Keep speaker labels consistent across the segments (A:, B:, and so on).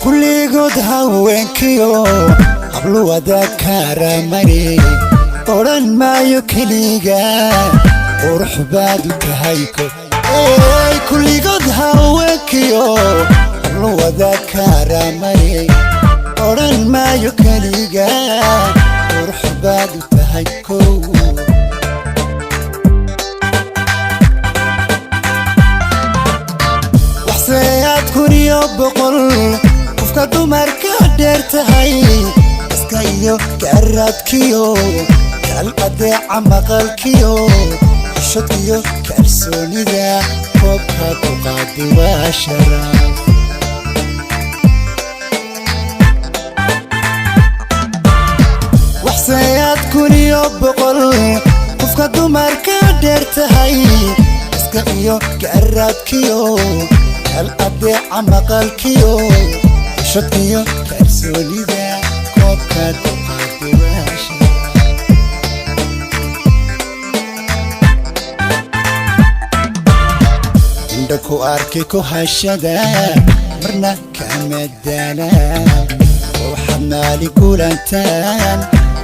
A: Kulligood haweenkiyo habluwada kaaramani, odhan maayo keliga qurux baad u tahay. Kulligood haweenkiyo habluwada kaaramani, odhan maayo keliga qurux baad u tahay kow. Waxseeyaad 1100 qofka dumarka dheer tahay, iska iyo garaadkiyo kal adeeca maqalkiyo xishadkiyo kalsoonida koobka ku qaadi waa sharaaf. Waxseeyaad 1100 qofka dumarka dheer tahay, iska iyo garaadkiyo kal adeeca maqalkiyo xishadkiyo kalsoonida koobka ku qaadi waa sharaaf. Indha ku arki ku hashada, marna kama daalaan. Ruuxad maali kulantaan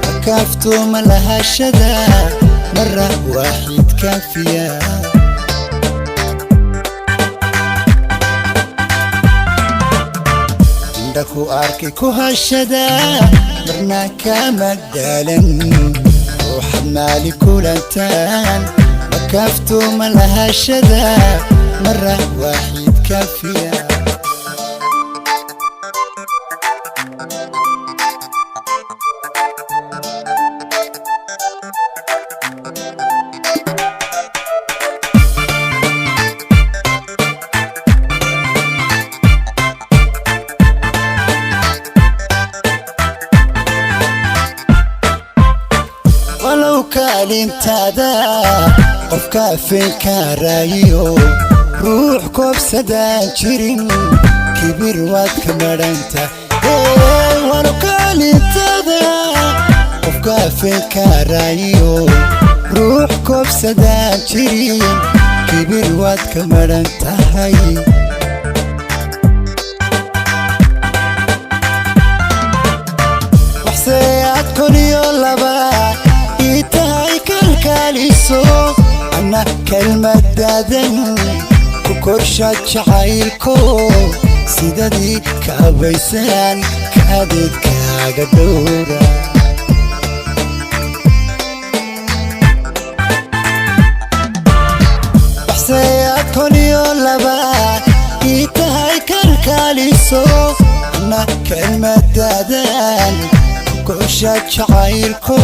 A: makaaftuuma lahashada, mara waaxid kaafiya. Indha ku arki ku hashada, marna kama daalan. Ruuxad maali kulantaan makaaftuuma lahashada, mara waaxid kaafiya. Walow kaalintaada qofka afeenka raayiyo ruux koobsadaan jirin, kibir waad ka madhanta. Walow kaalintaada qofka afeenka raayiyo ruux koobsadaan jirin, kibir waad ka madhan tahay. Waxseeyaad 1002 ii tahay kalkaaliso, anna kelmadaadan ku korshaad jacaylko, sidadii kaabaysaan kaadeedkaaga dhowra. Waxseeyaad 1002 ii tahay kalkaaliso, anna kelmadaadan ku korshaad jacaylko,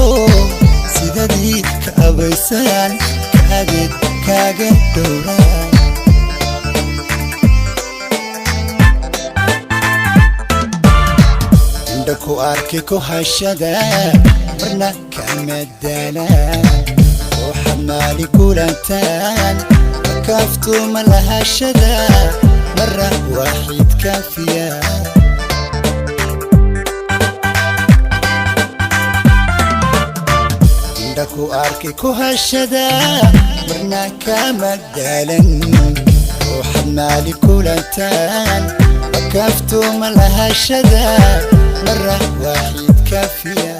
A: sidadii kaabaysaan kaadeed kaaga dhowra. Indha ku arki ku hashada, marna kama daalaan. Ruuxad maali kulantaan makaaftuuma lahashada, mara waaxid kaafiya. Indha ku arki ku hashada, marna kama daalan. Ruuxad maali kulantaan makaaftuuma lahashada, mara waaxid kaafiya.